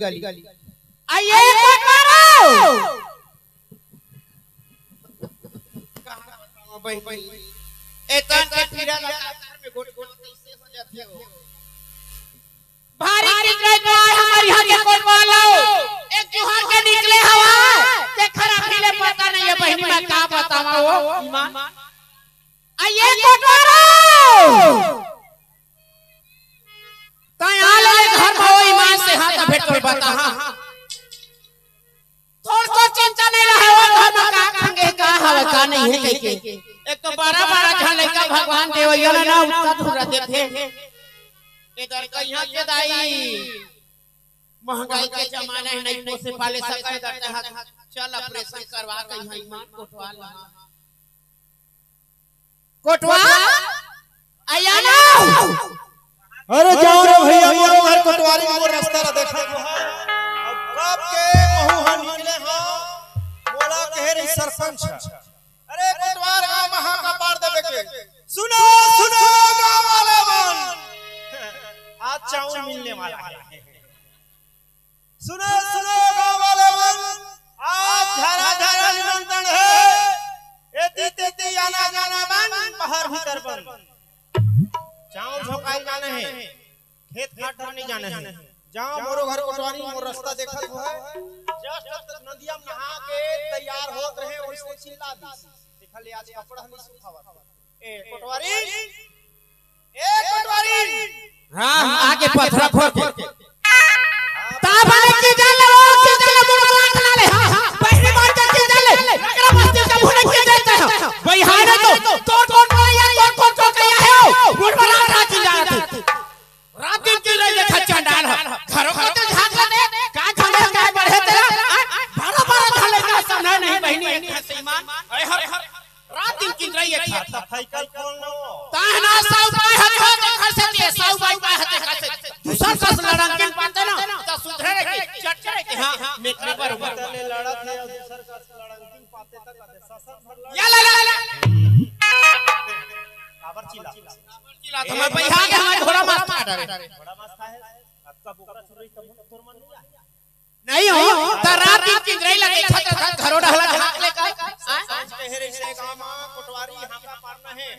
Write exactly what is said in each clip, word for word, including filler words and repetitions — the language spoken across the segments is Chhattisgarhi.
गली। आ ये कोटवारो। कहाँ बताओ बहिनी? एतन के पीरा लगा घर में गोठ गोठ कैसे हो जाते हो? भारी निकले तो आए हमर यहाँ के कोटवालो। एक जुहार के निकले हवा। ते खराब ही ले पता नहीं है बहिनी, मैं का बतावा हो ईमान। आ ये कोटवारो। तैं आ ले घर में हो ईमान से, हाँ, तब भेंट कर बता, हाँ। थोड़ को चिंता नहीं रहे हो, घर में का खंगे, का हवे, का नहीं है, कह के। एक तो बारह बारह झन लइका भगवान देवैया ना, ना उठता धुरा देथे। इधर कहिया के दाई, महंगाई के जमाना है, नहीं पोसे पाले सका, इधर ते हाथ, चल ऑपरेशन करवा के यहाँ ईमान कोटवा ला। कोटवा, आया ना। अरे जाओ रे भैया, मोर घर कोटवारी, मोर रास्ता ला देखा। अब कब के महू ह निकले ह, मोला कहे रही सरपंच। अरे कोटवार गांव में हाका पार देवे के। सुनो, सुनो गांव वाले मन, आज चाउर मिलने वाला है। सुनो, सुनो गांव वाले मन, आज झरा झरा निमंत्रण है। एती तेती आना जाना बंद, बाहर भीतर बंद। चाउर झोंकाई जाना है, खेत खाट डर नहीं जाना है। जाओ मोरो घर कोटवारी, मोर रास्ता देखत हो है। जस्ट नदिया में नहा के तैयार होत रहे, वैसे चिल्ला दी। देखा ले, आज कपड़ा नहीं सुखावत। ए कोटवारी, ए कोटवारी। हाँ, आगे पथरा फोर के। ता बने की जान ले, वो की जान ले, मोर बात ना ले। हाँ, हाँ, बहिनी बात की जान ले। अगर बस्ती का भूले की जान ले। भाई, हाय रे तो, तोर कौन बोला यार, तोर कौन कौन कहिया है हो? मोर बात ना की जान ले। रात दिन की रही देखा चंडाल है। घरों को तो झांक ले, का झांक ले, का बढ़े तेरा? हाँ? बारह बारह झाले का समय नहीं, बहिनी, एक है श्रीमान। अरे हर, हर, रात दिन की रही है। साइकिल खोल लो। ताहना सौ बाई हते हो, तो घर से दिए, सौ बाई बाई हते घर से। दूसर कस लड़ंकिन पाते ना, तो सुधरे रहे, चट चट के, हाँ, मेकरे बरोबर। तले लड़त है और दूसर कस लड़ंकिन पाते तक आते, ससर भर लड़। या ला, ला, ला। काबर चिल्ला? काबर चिल्ला? तो मैं बैठा के हमारे घोड़ा मास्ता डरे। घोड़ा मास्ता है। अब का बोकरा सुन रही तब तोर मन नहीं आया। नहीं हो, त रात दिन किंजरई लगे छत छत घरो डहला झांक ले का। हाँ? सांझ के हेरे हेरे गांव मा कोटवारी हांका पारना है।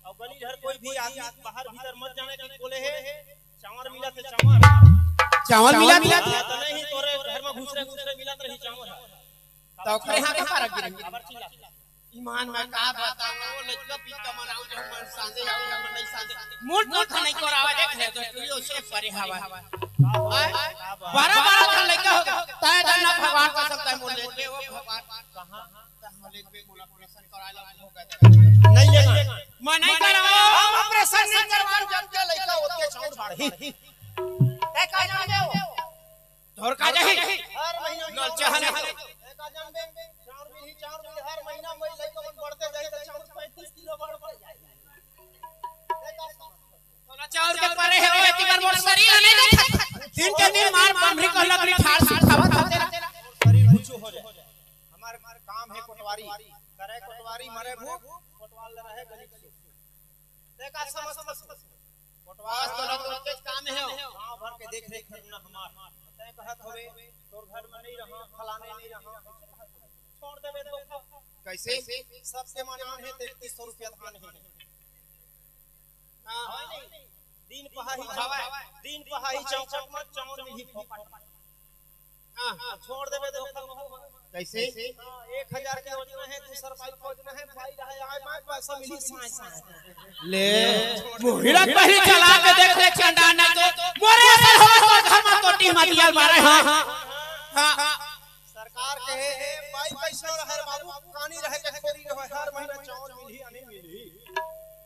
और गली घर कोई भी आदमी बाहर भीतर मत जाने की बोले है। चावल मिला थे चावल। चावल मिला थे? हाँ, तो नहीं तोरे घर में घुसरे घुसरे मिलत रही चावल। तो ओकरे हांका पारक गिरन। खबर चिल्ला। ईमान में का बताओ, लइका बीच का मन आऊ, जब मन सांझे आऊ, जब मन नहीं सांझे। मूल तो था नहीं को आवाज एक है, तो तू यो से परे हवा। बारह बारह का लइका हो, तय तो ना भगवान का सब तय मोल लेते हो, भगवान कहाँ? तय मोल लेते, मोला ऑपरेशन करा ला, हो गया। नहीं लेगा। मैं नहीं कराओ। हम ऑपरेशन नहीं करवाओ, जब के लइका होते छोड़ बाढ़ी। तय का जाने हो? तोर का जाही? हर महीना नल चाहने। एक हजार में चाउर मिलही, चाउर मिलही, हर महीना में लइका मन बढ़ते जाही, तो चाउर पैंतीस किलो बढ़ते जाही। तोला चाउर के परे है, ओए, तिमर मोर शरीर नहीं देखत। दिन के दिन मार बमरी कह लकड़ी ठाड़ सुखावत होते ना। शरीर बुझू हो जाए। हमार काम है कोटवारी, करे कोटवारी, मरे भूख, कोटवाल रहे गली गली। देखा समझ, समझ। कोटवास तोला तो के काम है हो। गांव भर के देख रेख करना हमार। तय कहत होवे, तोर घर में नहीं रहा, फलाने नहीं रहा, ऐसे कहत होवे। छोड़ देबे तो कैसे? सबके मनान है, तैंतीस सौ रुपया धान है। हाँ, हाँ। दिन पहाही, दिन पहाही चौपट में चाउर मिलही फोकट। हाँ, हाँ, छोड़ देबे तो ओकर वहू। कैसे? हाँ, एक हजार के योजना है, दूसर बाइक के योजना है, भाई रहे आए, मैं पैसा मिली साए साए। ले, मुहिरा पहली चला के देख ले चंडा ना तो, मोरे असर हो तो घर में कोटी मतियाल मारे, हाँ, हाँ, हाँ। सरकार कहे है, बाइक कैसे रहे बाबू, कानी रहे के खोरी रहे, हर महीना चाउर मिलही या नहीं मिलही?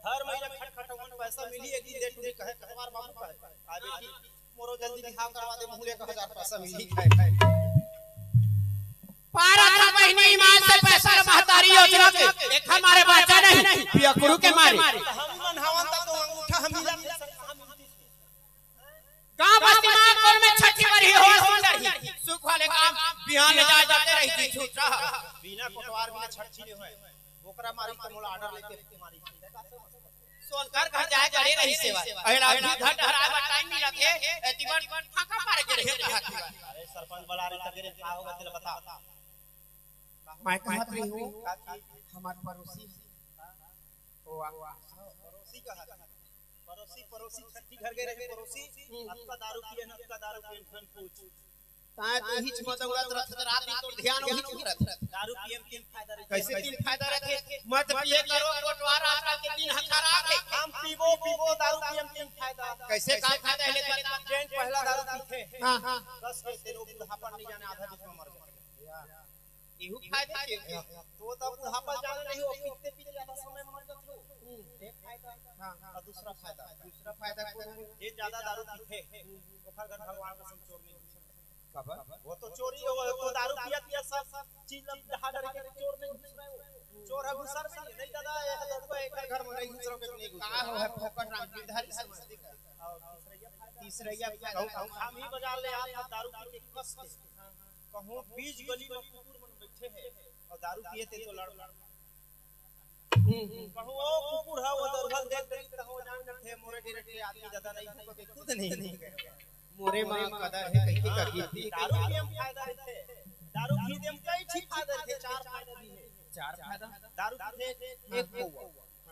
हर महीना खटखटवन पैसा मिलही, एक दिन दे टूरी कहे, कटवार बाबू कहे, आ बेटी, मोरो जल्दी बिहाव करवा दे, मुहूं ले एक हजार पैसा मिलही खाए, खाए। पारा था बहिनी ईमान से पैसा महतारी योजना के, एक हमारे बाचा नहीं, पियकरू के मारे। हम मन हवन तक तो अंगूठा हम मिला, मिला सकता, हम मिलती। गांव बस्ती मा कोन में छठी बरही हो सुंदर ही, सुख वाले काम बिहान ले जाए जाते रही थी छूटा। बिना कोटवार बिना छठी नहीं होए, ओकरा मारी तो मोला ऑर्डर लेके मारी। तो उनकर घर जाए गड़े रही सेवा। अरे अभी घर डहराए बर टाइम मिलत हे, एती बर फांका मारे के रहे कहत हे। अरे सरपंच बला रही तके रे, का होगा तेला बता। मैं कहत रही हूँ, हमार पड़ोसी, ओ आ, पड़ोसी कहत, पड़ोसी, पड़ोसी छट्ठी घर गए रहे, पड़ोसी, हम्म। अतका दारू पिए न, अतका दारू पिए न, पूछ। ताय तो हिच मत उड़त रथ, रात दिन तो ध्यान वही चुक रथ। दारू पिए में तीन फायदा रहिथे। कैसे तीन फायदा रहिथे? मत पिए करो, कोटवार आजकल के दिन ह खराब हे। हम पीबो, पीबो, दारू पिए में तीन फायदा। कैसे का फायदा हे ले बता? जेन पहला दारू पीथे, हाँ, हाँ। बस के तेरो बुढ़ापा नहीं जाने आधा बीच में मर जाए। इहू फायदा हे। तो तब बुढ़ापा जाने नहीं हो, पीते पीते ज्यादा समय मर जाथे हो। हम्म। एक फायदा। हाँ, हाँ। और दूसरा फायदा। दूसरा फायदा कौन हे? जे ज्यादा दारू पीथे, ओकर घर भगवान कसम चोर नहीं घुस सकता। काबर? वो तो चोरी हो, वो तो दारू पिया पिया सब, सब चीज लब डहा डर के चोर नहीं घुस रहे हो। चोर है घुसर में नहीं, नहीं दादा, ये है दारू, एक घर में नहीं घुस रहे, नहीं घुस रहे। का हो है फोकट राम गिरधारी समझ के। और तीसरा फायदा। तीसरा फायदा। कहूँ, कहूँ हम ही बाजार ले आप दारू पी के कस के। कहूँ बीच गली में कुकुर मन बैठे हैं और दारू पिए थे तो लड़ लड़। हम्म, हम्म। कहूँ वो कुकुर है, वो दरभल देख देख तो वो जान जाते हैं, मोरे गिरे के आदमी ज्यादा नहीं भूखे, खुद नहीं भूखे। मोरे माँ कदा है कहीं की कभी। दारू पिए में फायदा रहिथे, दारू पी दे में कई ठीक फायदा रहिथे, चार फायदा भी है। चार फायदा? दारू पीथे एक पौवा,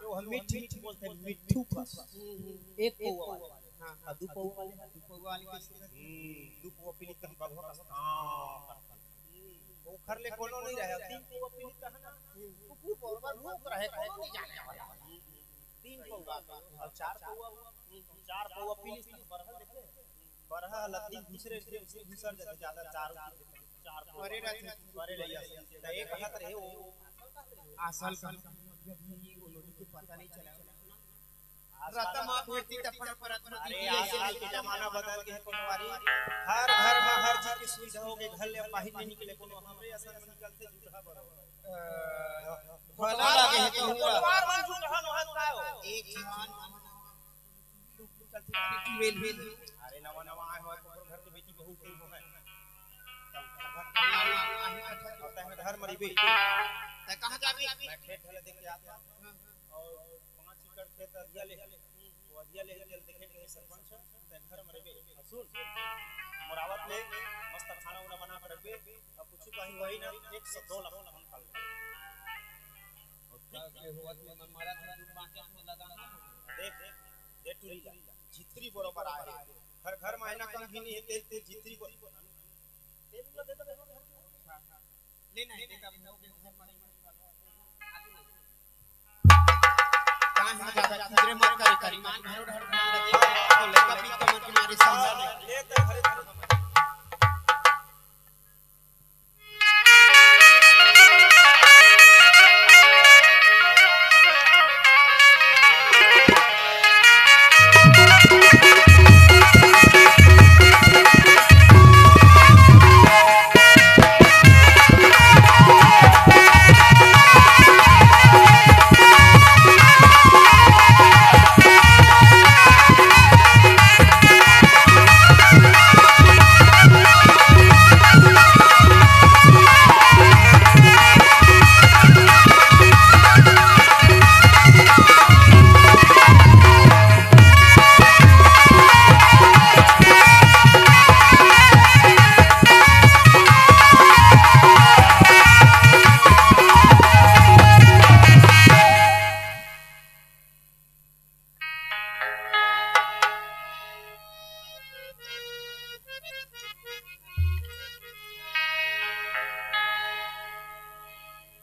तो हम मीठ मीठ बोलते हैं, मिट्ठू कस। हम्म, हम्म। एक पौवा वाले। हाँ, हाँ। और दू पौवा वाले? दू पौवा वाले कैसे? हम्म, दू पौवा पी ली तो हम बघवा कस। हाँ। ओखर ले कोनो नहीं रहे, तीन पौवा पीली तहन कुकुर बरोबर भूख रहे, कोनो नहीं जाने वाला। तीन पौवा और चार पौवा, चार पौवा पीली तहन बरहल देखे, बरहा लत्ती घुसरे से घुसर जाते ज्यादा चार, चार पौवा। बरे रहते। बरे रहिया। तो एक हाथ रहे वो आसल का। पता नहीं चला। रतमा भेटी तफड़ परत मती अरे, आजकल के जमाना बदल गए हे, कोनो बारी हर घर में हर चीज की सुविधा हो गई, घर ले बाहर नहीं निकले, कोनो हमरे असन में निकलते जूठा बरो। अ, भला लागे हे कहूँ ला। परिवार मन जूठा नोहत का हो? एक जवान बेटी वेल वेल। अरे, नवा नवा आए हो, कोनो घर के बेटी बहू के हो है। तब घर, तब घर मरीबे। तै कहाँ जाबे? मैं खेत ढले देख के आता हूँ। और पाँच एकड़ खेत अधिया ले, वो अधिया ले के देखे के सरपंच, ते घर में रहिबे। अब सुन, मोरावत ले मस्त खाना उना बना के रखबे, अब कुछ कहीं वही ना, एक सौ दो लाख हम निकाल लेंगे। और का, का होवत में मन मारा था, तू पाँच सौ लगा ना। देख, देख टूरी ला, झितरी बरोबर आए। घर घर में आईना कम भी नहीं है, तेल, तेल झितरी बरोबर। तेल उला दे दे, घर में। हाँ, हाँ। ले नहीं, देखा, वो के घर में नहीं। का है ज्यादा किधरे मत करे करी, मान भरो ढर ढाल लगे, तो लड़का भी कमर के मारे समझा नहीं।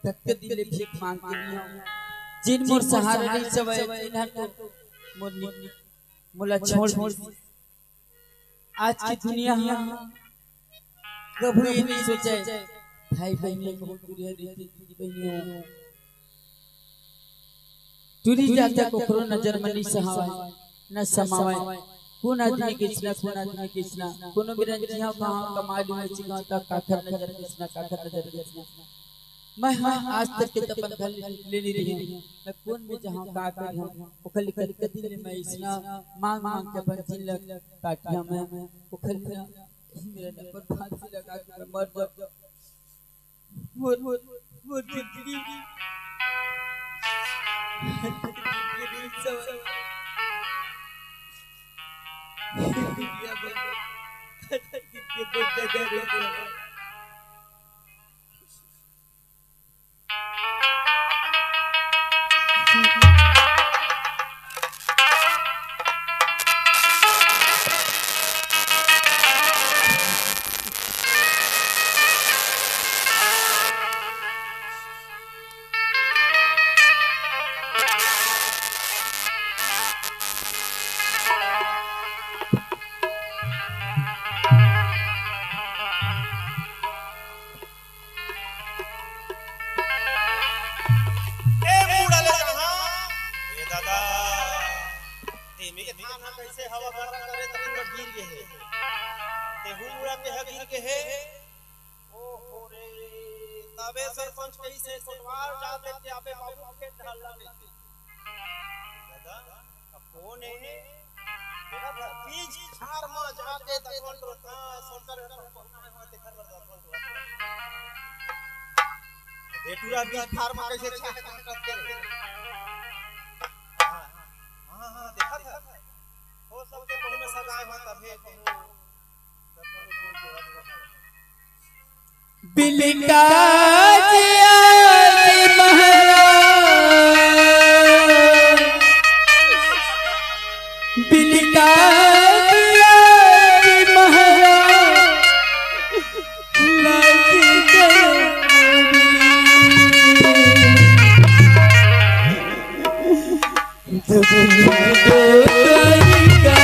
ततके दिन ले भीख मांग के नहीं हूँ। जिन मोर सहारा नहीं सवय, जिन हर तो मोर नि-, मोला छोड़ दी। आज की दुनिया ह कभू ये नहीं सोचे, भाई बहन में बहुत दूरिया रहिथे, दीदी बहनी हो। टूरी जात हे, कोकरो नजर में नहीं सहावय, न समावय। कोन आदमी कइसना, कोन आदमी कइसना, कोनो बेरा जिहां कहां कमा लूं, चिकां त काखर नजर कइसना, काखर नजर कइसना। मैं ह आज तक के त अपन घर ले नहीं रही हूं, मैं कोन में जहां का करी हूं, ओखर ले कतका दिन ले मैं अइसना मांग मांग के अपन जिन ल काटिया मैं, ओखर ले मेरा नंबर फांसी लगा के मैं मर जाऊं। मोर, मोर, मोर जिंदगी। ए मुड़ा ले कहाँ? ए दादा, तेमे के धान ह कइसे हवा गर्रा करे त पूरा गिर गे हे। तेहू मुड़ा के ह गिर गे हे। ओहो रे, तबे सरपंच कइसे कोटवार जात हे, अबे बाबू खेत ढाल लगे। दादा, अब कोन हे? देखा था, बीच खार म जाके दतवन टोरत, हाँ, सोनकर घर पर पहुंचा है, वहाँ देखा था दतवन टोरत। ये टूरा बीच खार म कइसे छाप काटत के रे? हाँ, हाँ, हाँ, देखा था। हो सकथे कहूँ में सगाए हो तभे कहूँ दतवन टोरत। बिलका जिया जी महाराज, बिलका जिया जी महाराज, लागी गयो मोरी।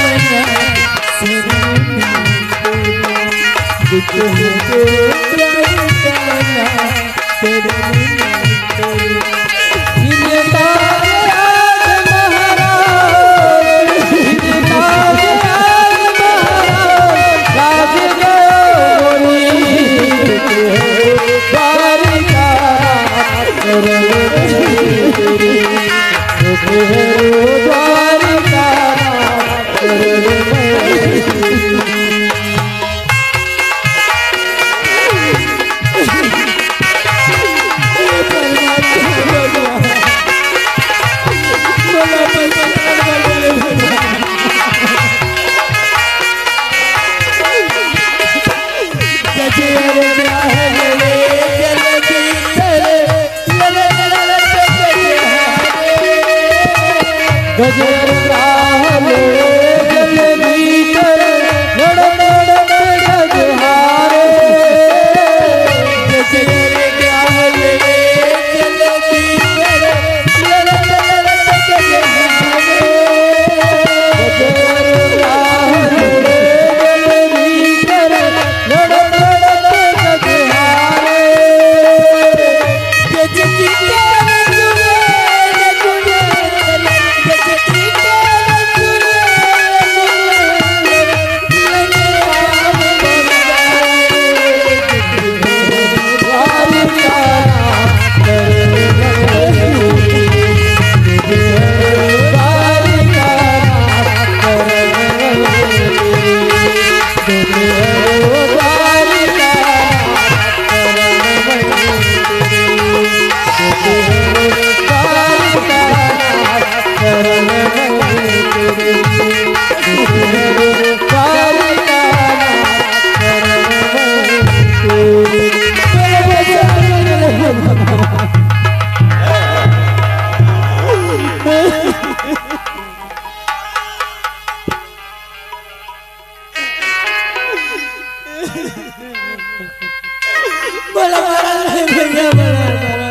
बड़ा मारा ले भैया, बड़ा मारा।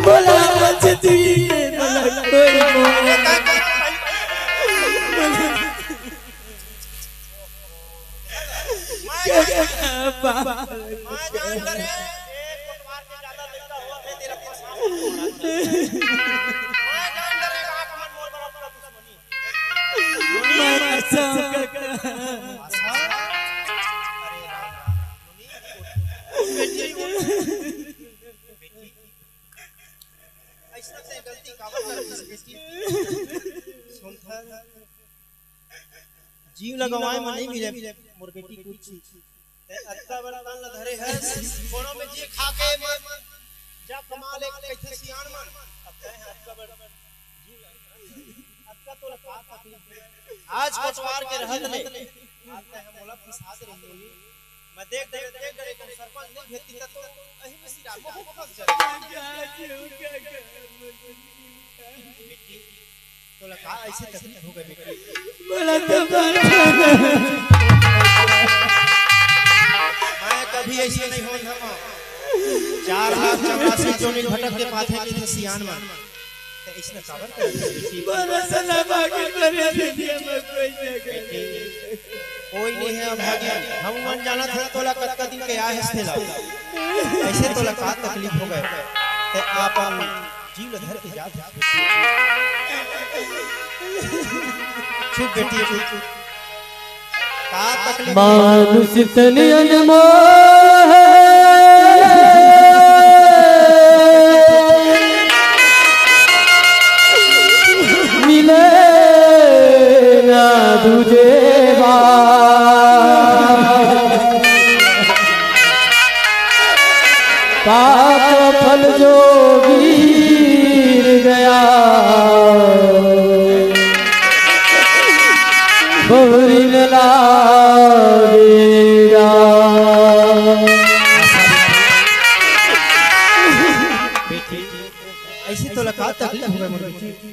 बोला बचती, बोला कोई बोला। मैं जान डरे, ए कोटवार के ज्यादा लइका हुआ है, तेरा फंसा। मैं जान डरे, आंख मन मोर बड़ा पूरा दुश्मनी। मैं कसम का आशा? अरे राम, राम, राम। बेटी, बेटी, ऐसा से गलती काबर कर बेटी? सुन, जीव लगावे म नहीं मिले मोर बेटी कुछ। ते अतका बड़ तन ल धरे हस, कोनो में जी खा के मर, जा कमा ले कहिथे सियान मन। अब तैं ह अतका बड़ जीव ल आज कोटवार के रहत ले आज तैं ह मोला फंसात रही। मैं देख डरे, देख डरे कहूं सरपंच नहीं भेजती त तो अही में सिरा में फंस जाती। बेटी, तोला का ऐसे तकलीफ हो गए बेटी? बोला तो बोला। मैं कभी ऐसे नहीं होन हम। चार लाख चौरासी जोनी भटक के पाथे नहीं थे सियान मन। त अइसना काबर करत हस बेटी? बोला सना बाकी करे दे दिया मैं कोई नहीं करे। बेटी, कोई नहीं है अभागी। हम मन जानत हन तोला कतका दिन के आय हस तेला। अइसे तोला का तकलीफ हो गए? ते आपन जीव ल धर के जात हस बेटी। चुप बेटी, चुप। का तकलीफ? मानुष तन अनमोल है, मिले ना दूजे बार। पाप फल जो गिर गया, बहुरी न लागेगा। बेटी, अइसे तोला का तकलीफ हो गए मोर बेटी?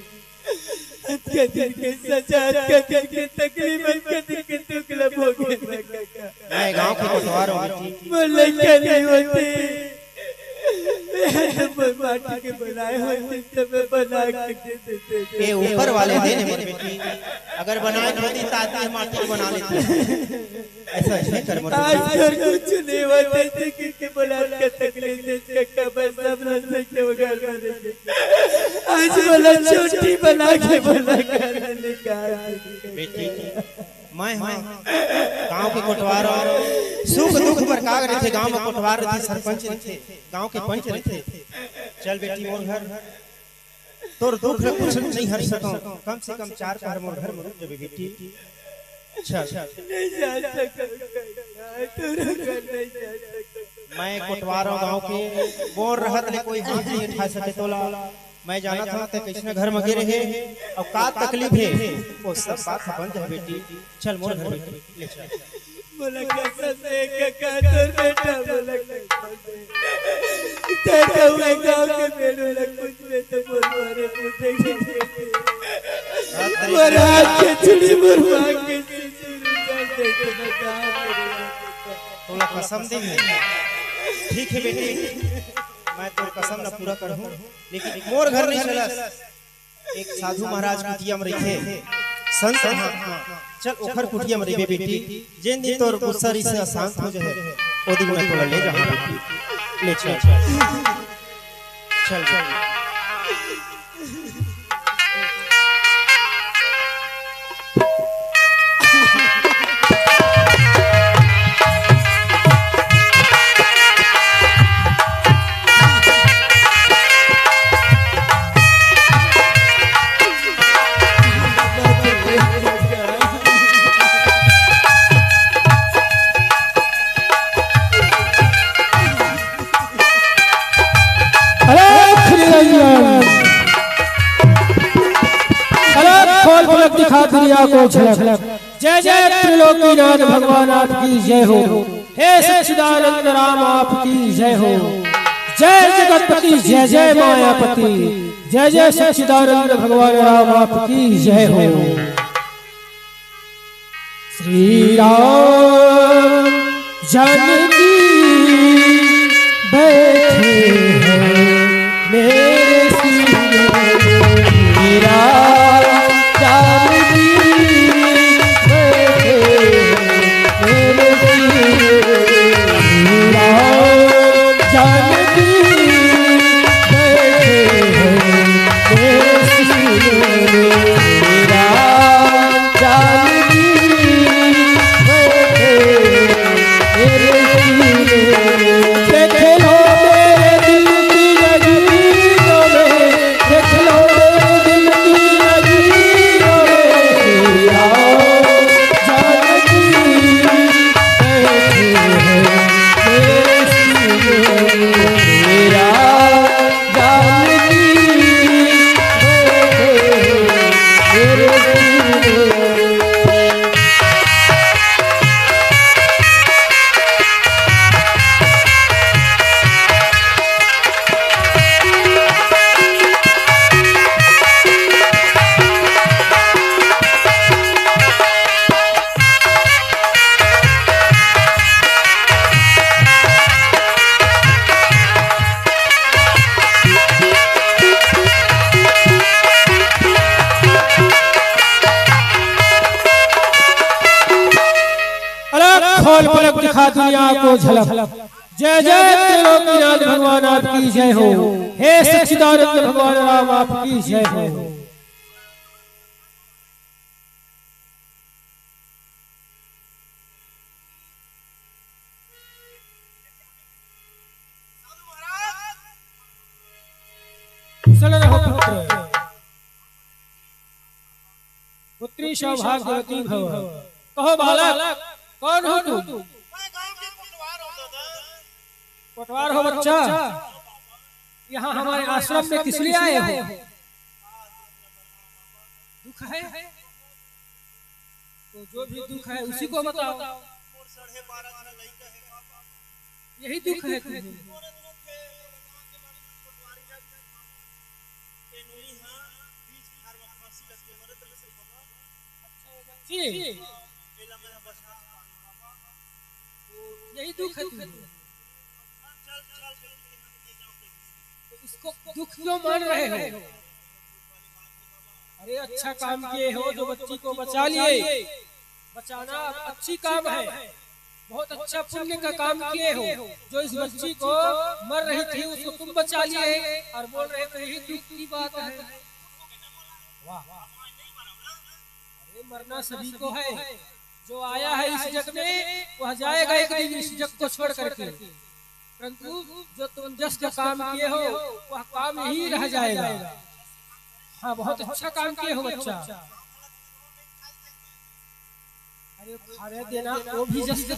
अतका दिन के सजा, अतका दिन के तकलीफ, अतका दिन के दुख ल भोगे मैं कका। मैं गांव के कोटवार हूं बेटी। मोर लइका नहीं होते, मैं तो मोर माटी के बनाए होते, त मैं बना के दे देते। ये ऊपर वाले दे ने मोर बेटी, अगर बनाए होती त आदमी माटी के बना लेती। अइसे नहीं कर मोर आज बेटी। तोर कुछ नहीं होते, देखे के बोला के तकलीफ दे, कका बस सब नशे के उगार में दे। आज वाला चोटी बना के बोला गाना निकाल। बेटी, मैं हूं गांव के कोटवार हूं। सुख दुख बर काग रहिथे, गांव में कोटवार रहिथे, सरपंच रहिथे, गांव के पंच रहिथे। चल बेटी मोर घर, तोर दुख ल कुछ नहीं हर सकंव, कम से कम चार पहर मोर घर में रुक जबे बेटी। चल। नहीं जा सकंव, तोर घर नहीं जा सकंव। मैं कोटवार हूं गांव के, मोर रहत ले कोई हाथ नहीं उठा सके तोला। मैं जानत हंव ते कइसने घर म गे रहे अउ का तकलीफ हे, वो सब बात ह बन जाही बेटी। चल मोर घर बेटी, ले चल। मोला कसम दे कका, तोर बेटा मोला कसम दे। तेरे हुए गांव के बेड़ू ला कुछ में तो मोर मारे मुझे मोर हाथ के चूड़ी, मोर मांग के सिंदूर उतार दे के बता। तोला कसम दे हे। ठीक हे बेटी, मैं तोर कसम ला पूरा करहूं। लेकिन मोर घर नहीं चलस। एक साधु महाराज कुटिया म रहिथे, संत महात्मा। चल ओखर कुटिया म रहिबे बेटी, जेन दिन तोर गुस्सा रिस ह शांत हो जाए, ओ दिन मैं तोला ले जाहूं बेटी। ले चल, चल, चल। अलख निरंजन, अलख खोल पलक दिखा दुनिया को झलक। जय जय त्रिलोकीनाथ भगवान आपकी जय हो। हे सच्चिदानंद राम आपकी जय हो। जय जगतपति जय जय मायापति। जय जय सच्चिदानंद भगवान राम आपकी जय हो। श्री राम जानकी बैठे हैं मेरे सीने में। श्री राम जानकी बैठे हैं मेरे सीने में। श्री राम जानकी बैठे हैं मेरे सीने में। श्री राम जानकी बैठे मेरे सीने दुनिया को झलक। जय जय त्रिलोकीनाथ भगवान आपकी जय हो। हे सच्चिदानंद भगवान राम आपकी जय हो। कुशल रहो पुत्र। पुत्री सौभाग्यवती भव। कहो बालक, कौन हो तुम? कोटवार हो बच्चा? यहाँ हमारे आश्रम में किस लिए आए हो? दुख है? तो जो भी दुख है उसी को बताओ। यही दुख है तुम्हें। जी। यही दुख है तुम्हें। तो इसको दुख क्यों मान रहे हो? अरे, अच्छा काम किए हो जो बच्ची को बचा लिए। बचाना अच्छी काम है, बहुत अच्छा पुण्य का काम किए हो। जो इस बच्ची को मर रही थी, उसको तुम बचा लिए और बोल रहे थे यही दुख की बात है। वाह। अरे, मरना सभी को है। जो आया है इस जग में, वह जाएगा एक दिन इस जग को छोड़ करके। परंतु जो तुम जस का काम किए हो, वह काम यही रह जाएगा। हाँ, बहुत अच्छा काम किए हो बच्चा। अरे, खाने देना, वो भी जस का